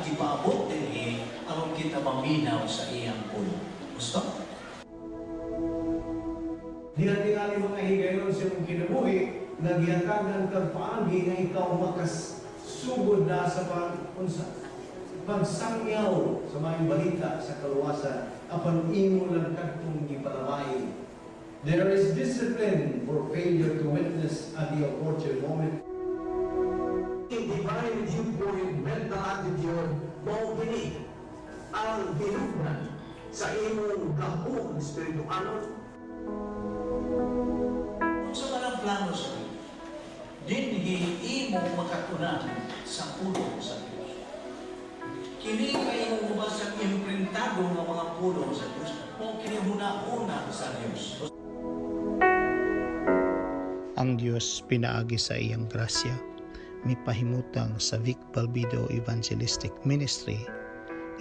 gipaabot dinhi aron kita maminaw sa iyang pulong. Gusto? Diha tingali mga higayon sa imong kinabuhi nga gihatagan kag paagi nga ikaw makasugod na sa pag unsa pagsangyaw sa maayong balita sa kaluwasan apan imo lang kadtong gipalamay. There is discipline for failure to witness at the opportune moment. Divine viewpoint, mental attitude, mao kini ang hinugnan sa imong gahom espiritualon. Unsa man ang plano sa Dios, dinhi imo makatunan sa pulong sa Dios. Kini kay imong mabasang imprintado nga mga pulong sa Dios, mao kini huna-huna sa Dios. Ang Dios pinaagi sa iyang grasya mipahimutang sa Vic Balbido Evangelistic Ministry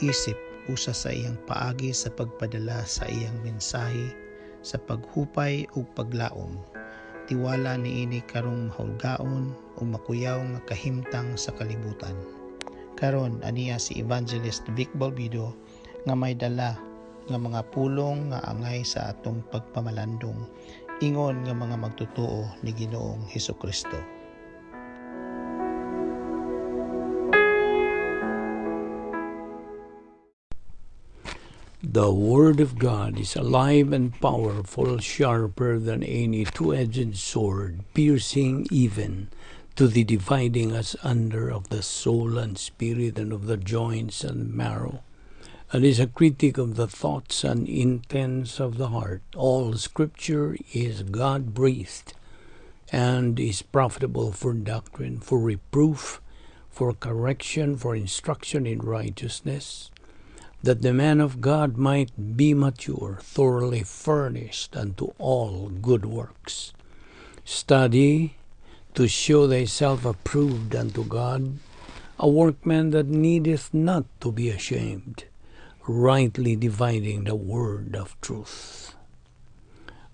isip usa sa iyang paagi sa pagpadala sa iyang mensahe sa paghupay ug paglaom. Tiwala niini karong mahulgaon ug makuyaw nga kahimtang sa kalibutan. Karon aniya si Evangelist Vic Balbido nga may dala nga mga pulong nga angay sa atong pagpamalandong ingon nga mga magtotoo ni Ginoong Hesukristo. The Word of God is alive and powerful, sharper than any two-edged sword, piercing even to the dividing asunder of the soul and spirit and of the joints and marrow, and is a critic of the thoughts and intents of the heart. All Scripture is God-breathed and is profitable for doctrine, for reproof, for correction, for instruction in righteousness, that the man of God might be mature, thoroughly furnished unto all good works. Study to show thyself approved unto God, a workman that needeth not to be ashamed, rightly dividing the word of truth.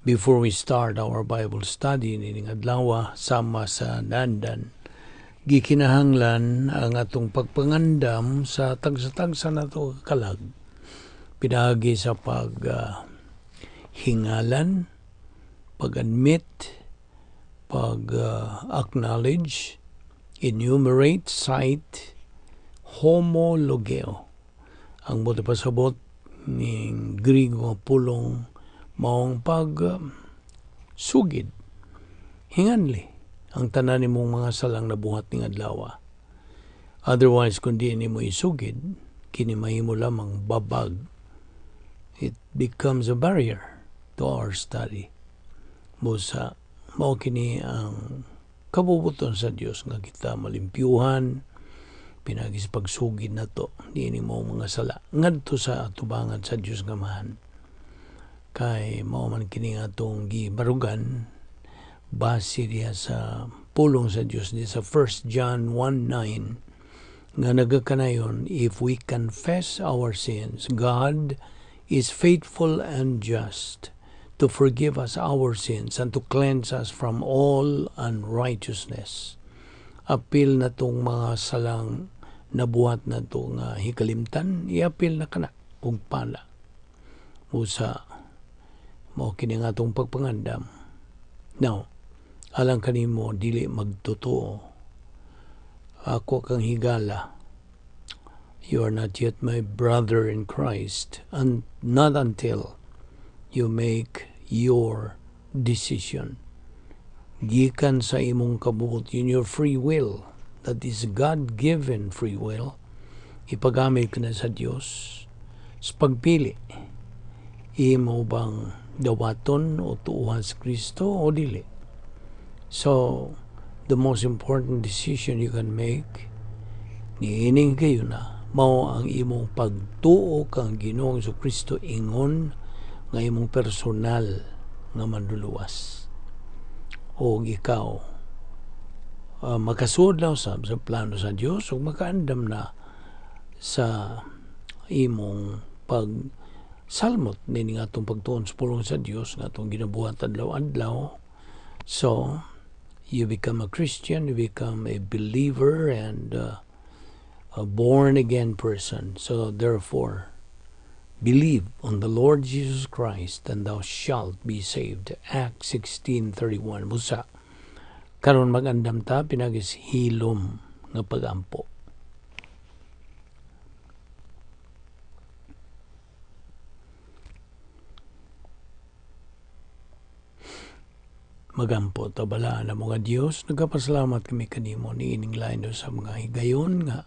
Before we start our Bible study nining adlaw sama sa dandan, gikinahanglan ang atong pagpangandam sa tagsa-tagsa nato kalag pinaagi sa pag hingalan, pag-admit, pag acknowledge, enumerate, cite, homologeo. Ang buot pasabot ning Griego nga pulong maong pag sugid, hinganli ang tanan nimong mga salang nabuhat ning adlaw. Otherwise, kung di nimo isugid, kini mahimo lamang babag. It becomes a barrier to our study. Busa, mao kini ang kabubuton sa Dios nga kita malimpyuhan, pinaagi sa pagsugid nato niini mo mga sala ngadto sa atubangan sa Dios nga Amahan. Kay mao man kini nga atong gibarugan base diha sa pulong sa Dios diha sa 1 John 1:9 nga nagakanayon, if we confess our sins, God is faithful and just to forgive us our sins and to cleanse us from all unrighteousness. Apil na tong mga salang nabuhat na to nga hikalimtan, iapil na kana kung pala. Usa, mao kini nga atong pagpangandam. Now, alang kanimo dili magtotoo, ako kang higala, you are not yet my brother in Christ, and not until you make your decision. Gikan sa imong kabuot, in your free will, that is God-given free will, ipagamit ka na sa Dios sa pagpili. Imo bang dawaton o tuuhan sa Kristo o dili? So, the most important decision you can make, niining kayo na, mao ang imong pagtuo kang Ginoong Kristo ingon nga imong personal nga manluluwas. O ikaw, makasuod na usab sa plano sa Dios o makaandam na sa imong pagsalmot nining atong pagtuon sa pulong sa Dios nga atong ginabuhat adlaw-adlaw. So, you become a Christian, you become a believer, and A born again person. So therefore, believe on the Lord Jesus Christ and thou shalt be saved. Acts 16:31. Busa karon magandam ta pinaagi sa hilom nga pagampo. Magampo ta. Balaan na mga Dios, nagapasalamat kami kanimo niining lain sa mga higayon nga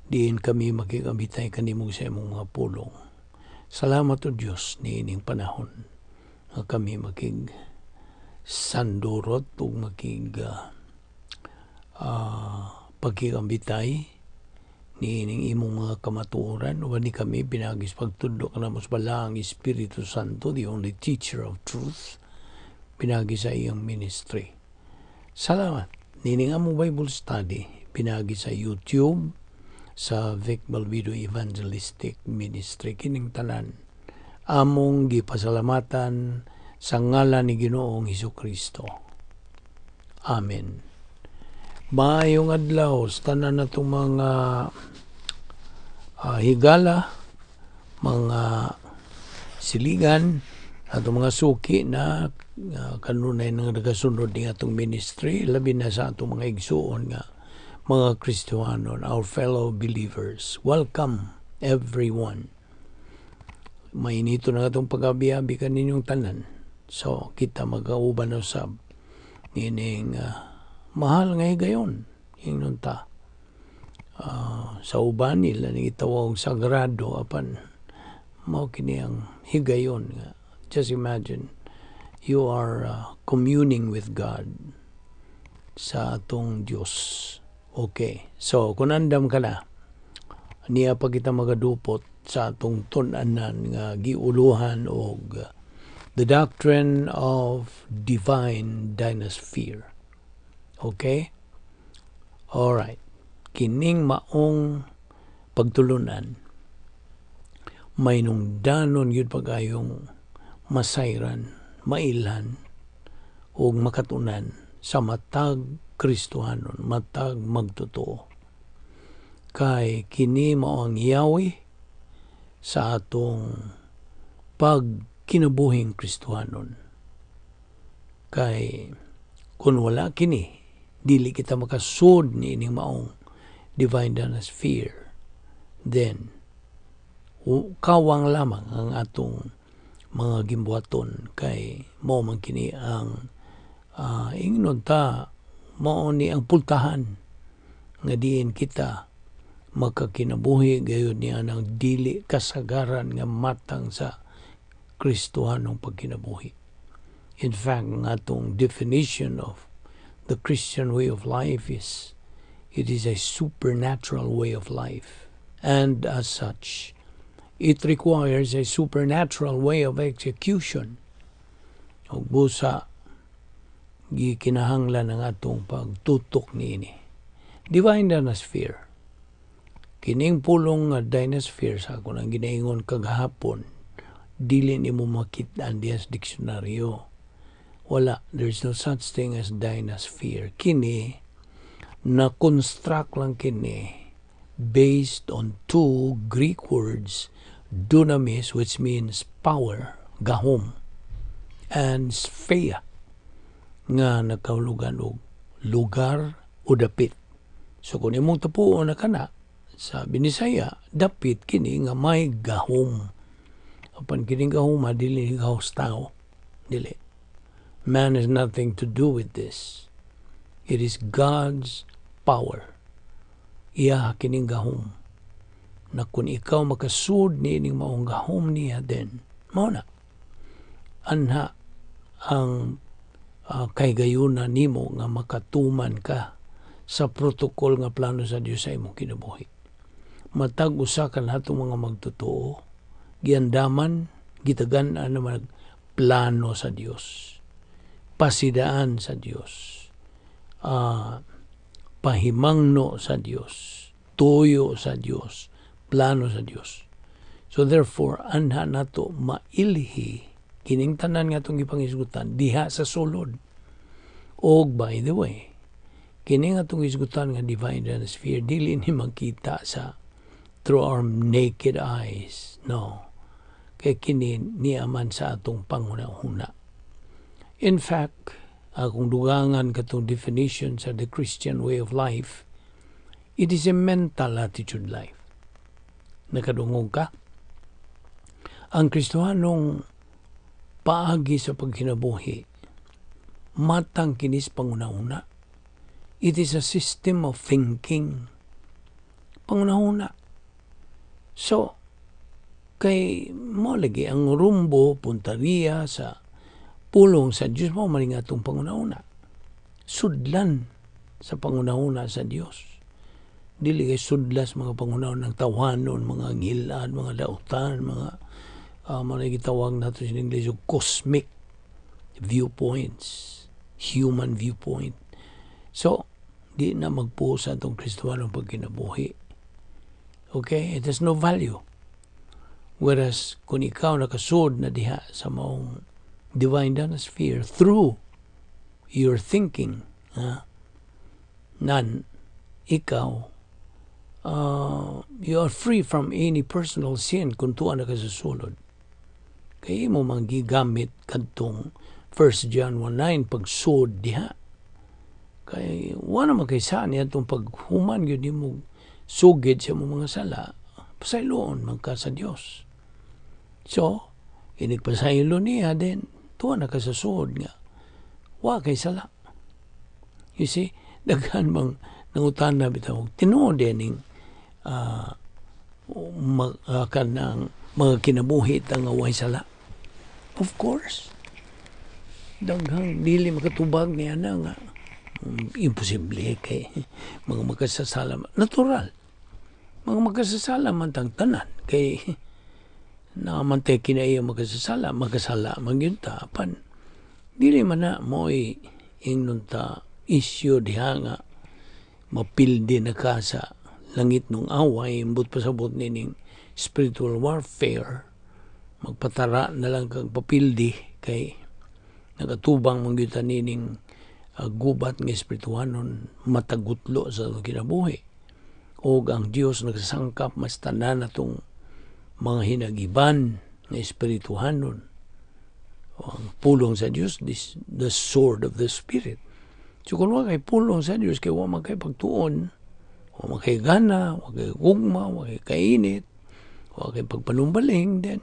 diin kami makikabitay kanimo sa imong mga pulong. Salamat, O Dios, niining panahon nga kami makig sandurot ug makig pagkikambitay niining imong mga kamatuoran uban ni kami pinaagi sa pagtudlo kanamo sa Balaang Espiritu Santo, the only teacher of truth, pinaagi sa iyang ministry. Salamat. Niining among Bible study pinaagi sa YouTube sa Vic Balbido Evangelistic Ministry, kining tanan among gipasalamatan sa ngalan ni Ginoong Hesus Kristo. Amen. Maayong adlaw sa tanan natong mga higala, mga siligan, atong mga suki na kanunay nga nagasunod ni atong ministry, labi na sa atong mga igsuon nga mga Kristohanon, our fellow believers. Welcome, everyone. Mainito na atong pagabi-abi kaninyong tanan. So, kita magauban usab niining mahal nga higayon, ingnon ta. Sa uban nila ning gitawag sagrado, apan mao kini ang higayon nga just imagine you are communing with God sa atong Dios. Okay. So, kung andam ka na, niya pa kita magadupot sa atong tun-anan nga giuluhan og the doctrine of divine dynasphere. Okay? Alright. Kining maong pagtulunan, may nungdanon yun pag-ayong masayran, mailhan, ug makatunan sa matag Kristohanon, matag magtotoo. Kay kini mao ang yawi sa atong pagkinabuhing Kristohanon. Kay kung wala kini, dili kita makasud ni ining maong divine dynasphere, then kawang lamang ang atong mga gimbuhaton, kay mao man kini ang ingnon ta, mao ni ang pultahan nga diin kita makakinabuhi gayud niya ng dili kasagaran nga matang sa Kristohanong pagkinabuhi. In fact, ang atong definition of the Christian way of life is it is a supernatural way of life. And as such, it requires a supernatural way of execution. Ug busa gikinahanglan ang atong pagtutok niini. Divine dynasphere. Kining pulong nga dynasphere sa ako nang ginaingon kagahapon, dili nimo makit-an diha sa diksyonaryo. Wala, there's no such thing as dynasphere. Kini, na-construct lang kini based on two Greek words, dunamis, which means power, gahom, and sphere, nga nakahulugan og lugar o dapit. So kung imong tapuon na kana sa Binisaya, dapit kini nga may gahom. Apan kining gahom, dili ni gahom sa tao. Dili. Man has nothing to do with this. It is God's power. Iya kining gahom. Na kung ikaw makasud ni ining maong gahom niya, then mao na. Anha ang kaygayuna nimo nga makatuman ka sa protocol nga plano sa Dios sa imong kinabuhi. Matag usa ka natong mga magtotoo, giandaman, gitagan-an na plano sa Dios, pasidaan sa Dios, pahimangno sa Dios, tuyo sa Dios, plano sa Dios. So therefore, anha nato mailhi kining tanan nga atong gipangisgutan diha sa sulod. Og by the way, Kini nga itong isgutan nga divine sphere, dili ni makita sa through our naked eyes. No. Kay kini niaman sa atong panghuna-huna. In fact, akong dugangan katong definition sa the Christian way of life, it is a mental attitude life. Nakadungog ka? Ang Kristohanong paagi sa pagkinabuhi, matang kinis panghuna-huna. It is a system of thinking. Panghuna-huna. So, kay mo lagi ang rumbo, puntariya sa pulong sa Diyos mo man nga atong panghuna-huna. Sudlan sa panghuna-huna sa Dios. Dili kay sudlas mga panghuna-huna ng tawanon, mga ngilad, mga dautan, mga gitawag nato sa English og cosmic viewpoints, human viewpoint. So, di na magpuo sa atong Kristohanong pagkinabuhi. Okay? It has no value. Whereas, kung ikaw nakasud na diha sa maong divine sphere through your thinking, ha, nan, ikaw, you are free from any personal sin kung tuwa na ka sa sulod. Kay imo man gigamit kadtong 1 John 1:9 pagsud diha. Kay wala man kay saan niya itong paghuman yun nimo sugid sa imong mga sala, pasayloon man ka sa Dios. So, inigpasaylo niya din, tuwa na ka sa suod nga, wa kay sala. You see, daghan bang nangutana bitaw, tinuod din ning kanang mga kinabuhi ta nga way sala. Of course. Daghang dili makatubag niya na nga imposible kay mga makasasala. Natural. Mga makasasala man tang tanan kay naman tay kinaiya makasasala, makasala man gyud ta, apan dili man na mo'y ingnon ta isyu diha nga mapildi na ka sa langit nung away. Imbot pasabot nining spiritual warfare, magpatara na lang kag papildi kay nagatubang man gyud ta nining gubat nga espirituhanon matagutlo sa atong kinabuhi og ang Dios nagsangkap mas tanan atong mga hinagiban nga espirituhanon. O ang pulong sa Dios, this the sword of the Spirit. So kung wa kay pulong sa Dios, kay wa man kay pagtuon, wa man kay gana, wa kay gugma, wa kay kainit, wa kay pagpanumbaling, then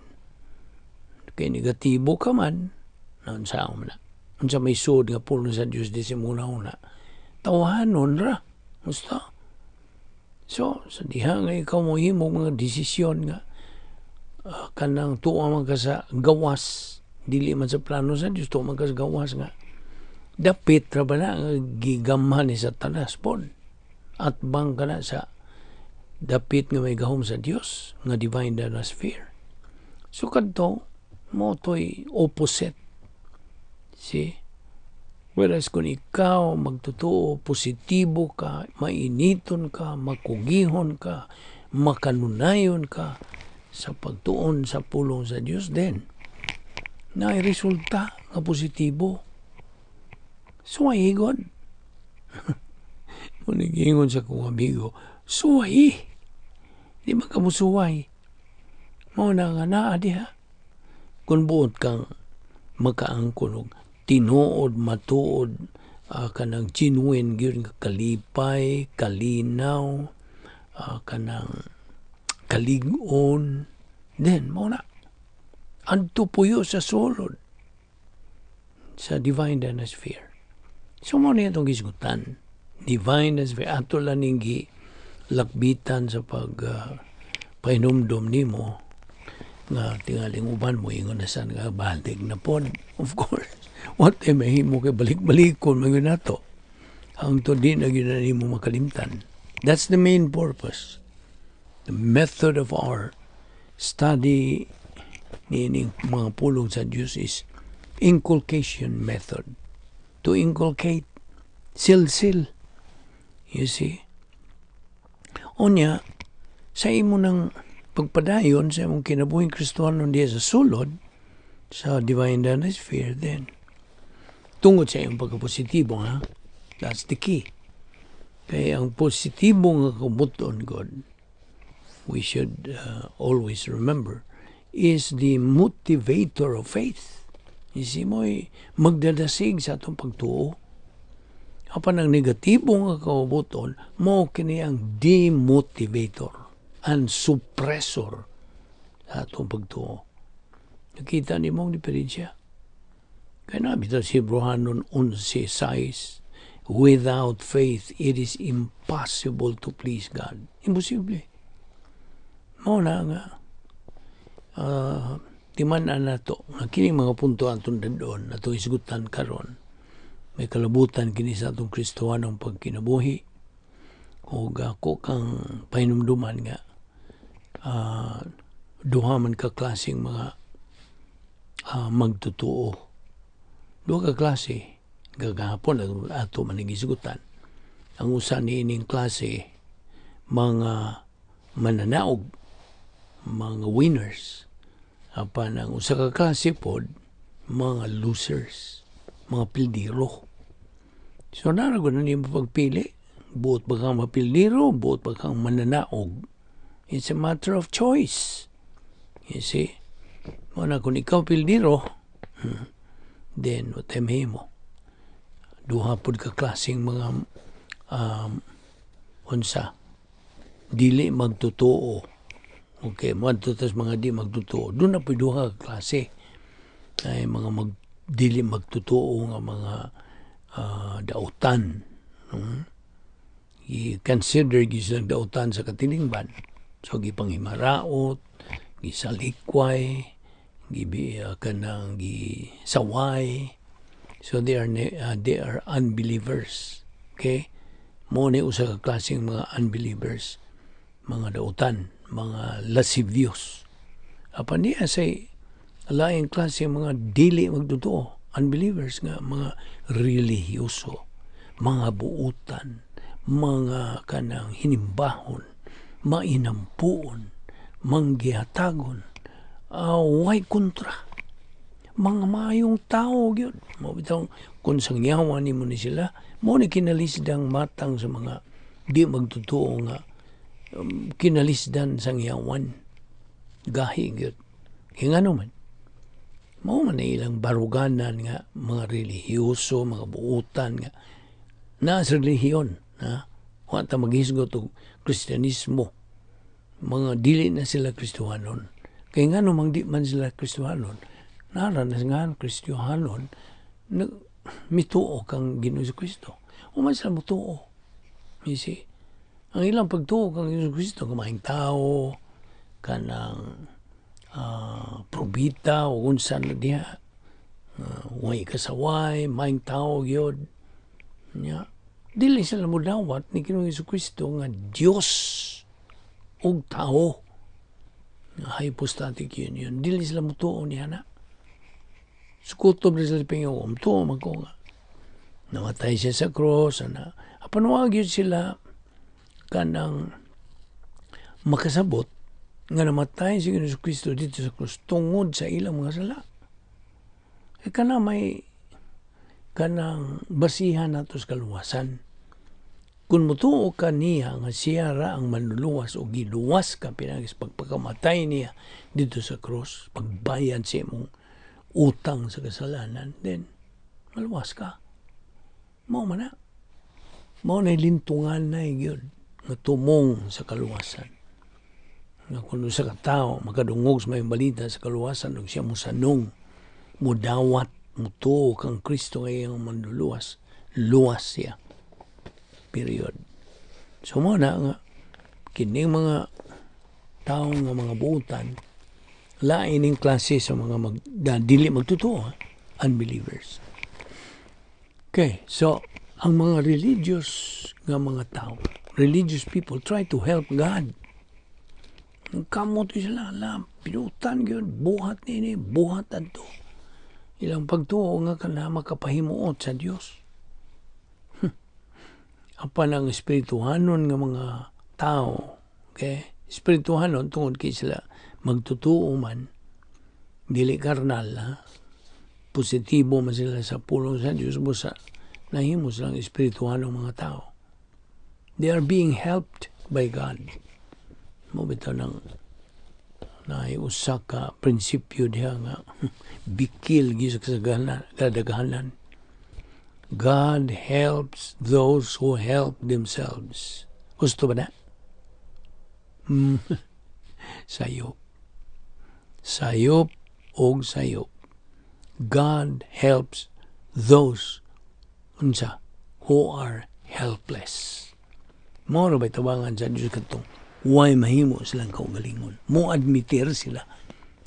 kay negatibo ka man, naunsa man na? Unsa may sud nga pulong sa Dios di sa una-una, tawahanon ra gusto. So sa diha nga ikaw mo himo mga desisyon nga kanang tuwa man ka sa gawas, dili man sa plano sa Dios, tuwa man ka sa gawas nga dapit ra ba na nga gigamhan ni Satanas pod at bang ka na sa dapit nga may gahom sa Dios nga divine sphere. So kadto mo to'y opposite. See? Whereas kung ikaw magtotoo, positibo ka, mainiton ka, makugihon ka, makanunayon ka sa pagtuon sa pulong sa Dios, then na resulta nga positibo. Suway god. Muningingon sa kong amigo, suway. Di ba ka mo suway? Mao na nga naa diha. Kung buot kang makaangkon og tinuod, matuod, kanang genuine gyud nga kalipay, kalinaw, kanang kalig-on, then mao na. Adto puyo sa sulod sa divine sphere. So mo na itong gisgutan. Divine sphere. Ato lang ning lakbitan sa pag pahinumdom nimo nga tingaling uban mo ingon na san nga balik na pod. Of course, what ay mahimo kay balik-balikon man gyud nato. Hangtod di na gyud na nimo makalimtan. That's the main purpose. The method of our study nining mga pulong sa Diyos is inculcation method. To inculcate, silsil. You see? Unya, sa imo ng pagpadayon sa imong kinabuhing Kristohanon diya sa sulod, sa divine sphere, then, tungod sa imong pagkapositibo, ha? That's the key. Kay ang positibo nga kabubut-on gud, we should always remember, is the motivator of faith. You mo'y magdadasig sa atong pagtuo. Apan ang negatibo nga kabubut-on, mao kini ang demotivator and suppressor sa atong pagtuo. Nakita nimo ang diferensya? Kaya na, bitaw si Hebreohanon 11:6, "Without faith, it is impossible to please God." Imposible. Mao na nga, timan-an nato, nga kini mga punto atong dadon, atong isgutan karon, may kalabutan kini sa atong Kristohanong pagkinabuhi, ug ako kang pahinumduman nga duha man ka klaseng mga magtotoo. Duha ka klase, gagahapon ato man gisgutan. Ang usa niining klase, mga mananaog, mga winners. Apan ang usa ka klase pod, mga losers, mga pildiro. So naa ra gud na nimo pagpili. Buot ba kang mapildiro, buot ba kang mananaog? It's a matter of choice. You see? Mao na kung ikaw pildiro, then what time mo? Duha pud ka klaseng mga unsa, dili magtotoo. Okay, mo tas mga di magtotoo. Duna pud duha ka klase. Ay mga dili magtotoo nga mga dautan. I-consider gyud silang dautan sa katilingban. So gipanghimaraot, gisalikway, gibi kanang gisaway. So they are unbelievers. Okay? Mao ni usa ka klaseng mga unbelievers, mga dautan, mga lascivious. Apan niya say laing klase mga dili magtotoo, unbelievers nga mga relihiyoso, mga buutan, mga kanang hinimbahon, mainampuon, manggihatagon, way kontra. Mga maayong tao gyud. Mao bitong kung sangyawan nimo ni sila, mao ni kinalisdang matang sa mga di magtotoo nga kinalisdan sangyawan. Gahi gyud. Kay ngano man, mao man na ilang baruganan nga mga relihiyoso, mga buutan nga naa sa relihiyon, ha? Wa ta maghisgot og Kristyanismo. Mga dili na sila Kristohanon. Kay ngano mang di man sila Kristohanon? Nara na nga Kristohanon na mituo kang Ginoo Kristo. Wa man sila motuo. You see? Ang ilang pagtuo kang Ginoo Kristo, kumaing tao, kanang probita o unsa na diha. Way kasaway, maing tao gyud. Nya. Dili sila modawat ni Ginoong Kristo nga Dios ug tao. Nga hypostatic union. Dili sila motuo niya na. Sukutob na sila pingaw, mutuo man ko nga. Namatay siya sa cross, ana. Apan wa gyud sila kanang makasabot nga namatay si Ginoong Kristo dito sa cross tungod sa ilang mga sala. E kana may kanang basihan nato sa kaluwasan. Kung mutuo ka niya nga siya ra ang manluluwas o giluwas ka pinaagi sa pagpakamatay niya dito sa cross, pagbayad sa imong utang sa kasalanan, then maluwas ka. Mao man na. Mao na lintungan na gyud nga tumong sa kaluwasan. Nga kung usa ka tawo makadungog sa maayong balita sa kaluwasan ug siya mosanong, mudawat, mutuo kang Kristo nga iyang manluluwas, luwas siya. Period. So mao na nga kining mga tawo nga mga buutan, lain ning klase sa mga dili magtotoo, ha? Unbelievers. Okay, so ang mga religious nga mga tao, religious people try to help God. Kamot sila, la, pinutan gyud, buhat nini, buhat adto. Ilang pagtuo nga kana makapahimuot sa Dios. Apan ang espirituhanon nga mga tao, okay? Espirituhanon tungod kay sila magtotoo man, dili karnal, ha? Positibo man sila sa pulong sa Dios, busa nahimo silang espirituhanong mga tao. They are being helped by God. Mao bitaw nang naay usa ka prinsipyo diha nga bikil gyud sa kadaghanan. God helps those who help themselves. Gusto ba na? Sayop. Sayop og sayop. God helps those, unsa, who are helpless. Mao ra ba'y tabangan sa Diyos katong way mahimo silang kaugalingon. Mo admitir sila.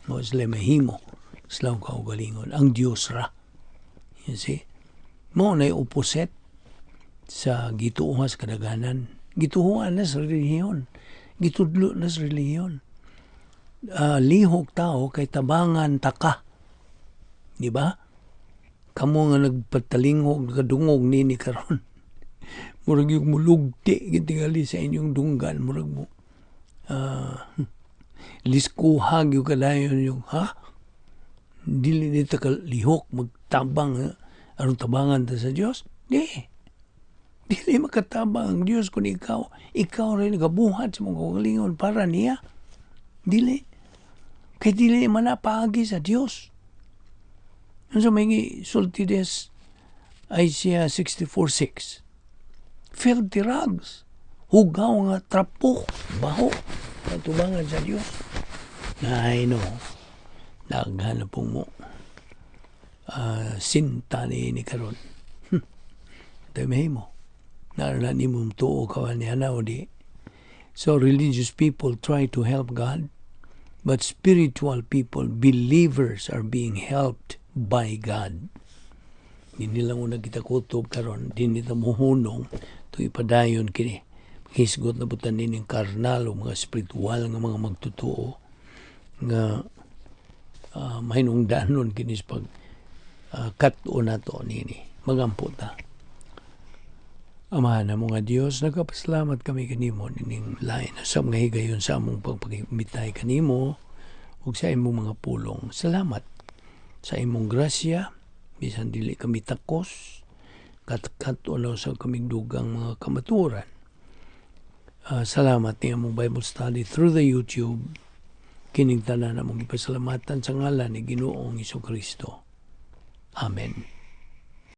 Mo sila mahimo silang kaugalingon. Ang Diyos ra. You see? Mao na opposite sa gituohan sa kadaghanan. Gituohan na sa relihiyon. Gitudlo na sa relihiyon. Lihok tao kay tabangan taka. Di ba? Kamo nga nagpatalingog, nagkadungog nini karon. Murag yung mulugti gitingali sa inyong dunggan, murag mo liskuhag yung kadayon yung ha, dili nita ka lihok magtabang aron tabangan ta sa Dios. Di dili makatabang ang Dios kung ikaw rin nagabuhat sa mong kaugalingon para niya. Dili kay dili man na paagi sa Dios. Unsa may sulti des Isaiah 64:6? Filthy rags, hugaw nga trapo, baho, katubangan sa Dios. Na I know, daghan na pong mo sinta ni karon. Tayo mahimo. Naroon ni mo tuo ka niya na o di. So religious people try to help God, but spiritual people, believers, are being helped by God. Di nila muna kita kutob karon, di nila muhunong ito ipadayon kini. Hisgot na butan nining karnal o mga spiritual nga mga magtotoo nga mahinungdanon kini sa pag kat-o nato nini. Magampo ta. Amahan na mga Dios, nagpasalamat kami kanimo nining lain sa mga higayon sa among pagpakimitay kanimo ug sa imong mga pulong. Salamat sa imong grasya, bisan dili kami takos, kat-kat na sa kaming dugang mga kamatuoran. Salamat ni among Bible study through the YouTube. Kining tanan among ipasalamatan sa ngalan ni Ginoong Kristo. Amen.